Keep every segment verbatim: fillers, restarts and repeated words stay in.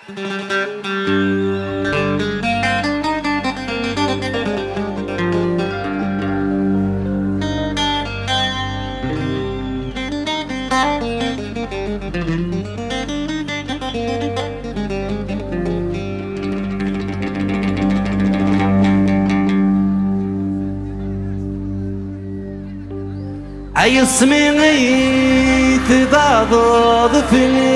Ay asmi i tbeɛdeḍ fell-i.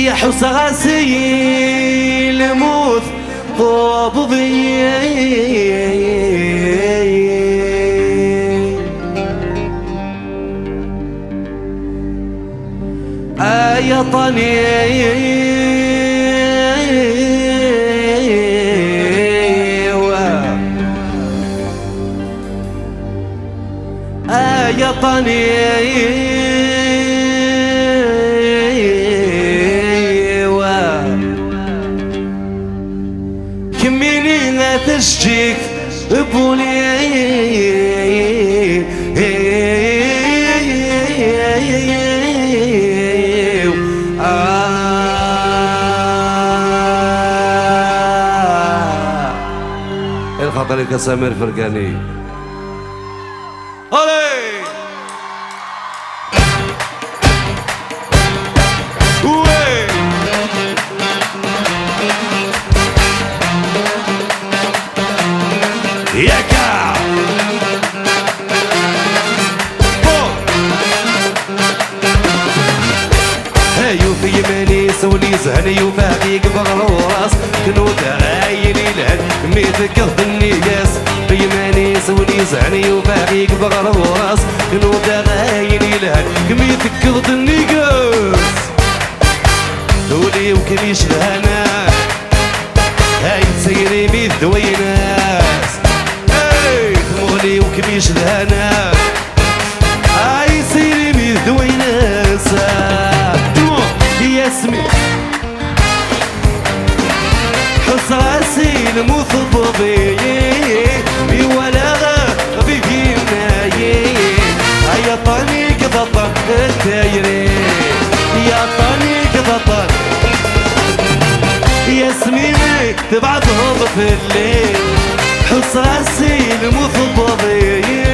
I ḥusseɣ-as i lmut tewweḍ-iyi. Ay aṭṭan-iw, ay aṭṭan-iw, kemmini a taceǧǧigt n wul-iw. Ah. Lxaṭer-ik a Samir Fergani. Allez! Ouais! Yaka! Oh! Yufa iman-is win yezhan, yufa deg beɣ ɣur-s. Tnuda ayen ilhan mi tekkeḍ nnig-s. Iman-is win yezhan, yufa deg beɣ ɣur-s. Tnuda ayen ilhan mi tekkeḍ nnig-s. D ul-iw kem-icedhan, ay d tayri mi d wayen-as. Hey, d muɣli-w kem-icedhan. Ay s-ilim i d wayen-as. Yasmi. Ḥusseɣ-as i lmut tewweḍ-iyi, mi walaɣ bib yenna-yi. Ay aṭṭan-ik d aṭṭan n tayri, ay aṭṭan-ik d aṭṭan. Yasmi. Tebɛdeḍ fell-i, ḥusseɣ-as i lmut tewweḍ-iyi.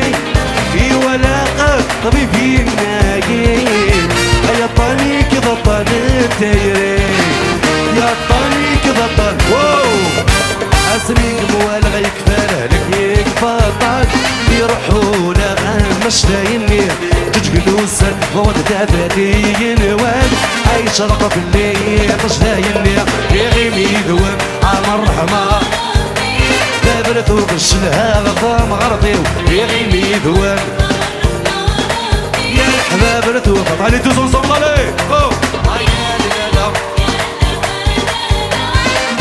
Iwala ṭṭbib yenna-yi, ay aṭṭan-ik d aṭṭan n tayri, ay aṭṭan-ik d aṭṭan. Wow! Asmi i kem-walaɣ yekfa lehlak, yekfa aṭṭan, iruḥ ula ɣer mecday-nni. Ǧeǧgel ussan, ɣur-d tafat i yenwan, ay yecreq fell-i iṭej dayenni. Iɣimi d-wan am ṛṛeḥma, bab ltuq ccelha ɣef tamɣart-iw. Iɣimi d-wan, ya leḥbab ltuq. Allez, tous ensemble, allez! Oh!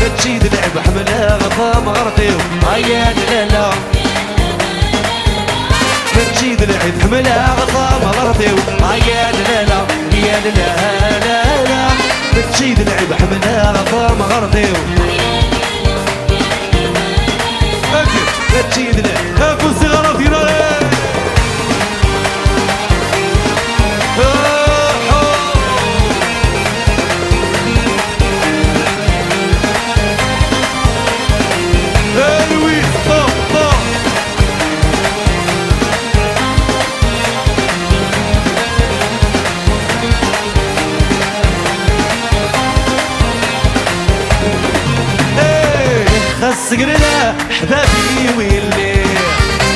Mačči d lɛib ḥemmleɣ tamɣart-iw, ay a lala. Mačči d lɛib ḥemmleɣ tamɣart-iw, ay a lala, ya lala. Mačči d lɛib ḥemmleɣ tamɣart-iw. Mačči d lɛib, afus i ɣer tina. Xas segren ḥbab-iw illi,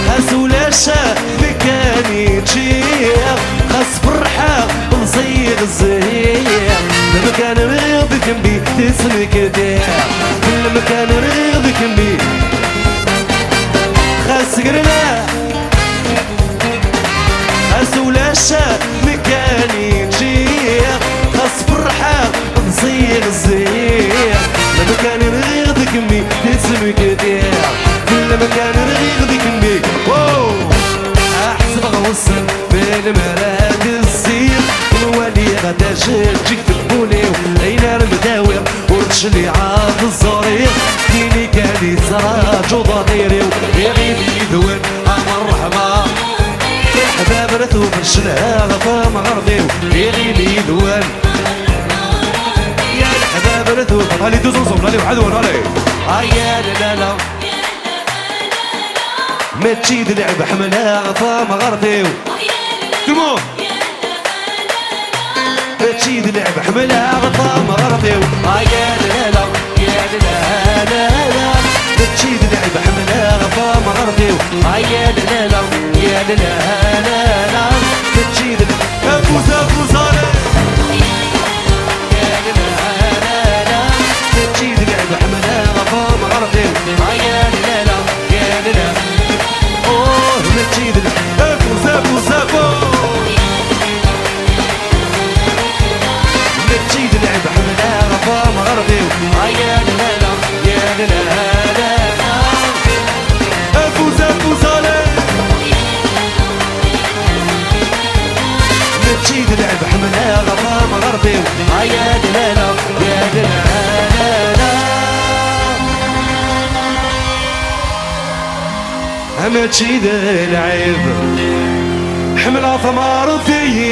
xas ulac amkan i ččiɣ, xas ferḥeɣ ẓẓiɣ zhiɣ. Lemkan rɣiɣ d kemmi tesmektiɣ, lemkan rɣiɣ d kemmi. Xas segren, xas ulac amkan i ččiɣ, xas ferḥeɣ ẓẓiɣ zhiɣ. Lemkan rɣiɣ d kemmi tesmektiɣ, lemkan rɣiɣ d kemmi. Wow! Ḥesbeɣ ussan melmi ara d-ssiɣ, waliɣ tajeǧǧigt n wul-iw, ayen ara m-d-awiɣ ur d-cliɛeɣ teẓẓriɣ. Tini kan i ttraǧuḍ aḍir-iw, iɣimi d-wan am Ḥbab rtub ccna ɣef amɣerdiw, iɣimi d wal. Ya leḥbab rtub, allez, tous ensemble, allez, waḥed wan, allez. Ay ya la la la. Mačči d lɛib ḥemmleɣ tamɣerdiw. Tout le monde. Mačči d lɛib ḥemmleɣ tamɣerdiw. Ay ya la la la, ya la la la la. Mačči d lɛib ḥemmleɣ tamɣerdiw. Ay ya la la la, ya la la la la. Mačči d lɛib. Afus, afus, allez. Ya la la la la. Mačči d lɛib ḥemmleɣ tamɣerdiw. Ay ya la la la, ya la la. Oh, mačči d lɛib. Afus, afus, afus. Mačči d lɛib ḥemmleɣ tamɣerdiw. Ay ya la la, ya la la la. Afus, afus, allez. Mačči d lɛib ḥemmleɣ tamɣerdiw. Ay ya la la, ya la la la. Mačči d lɛib ḥemmleɣ tamɣerdiw.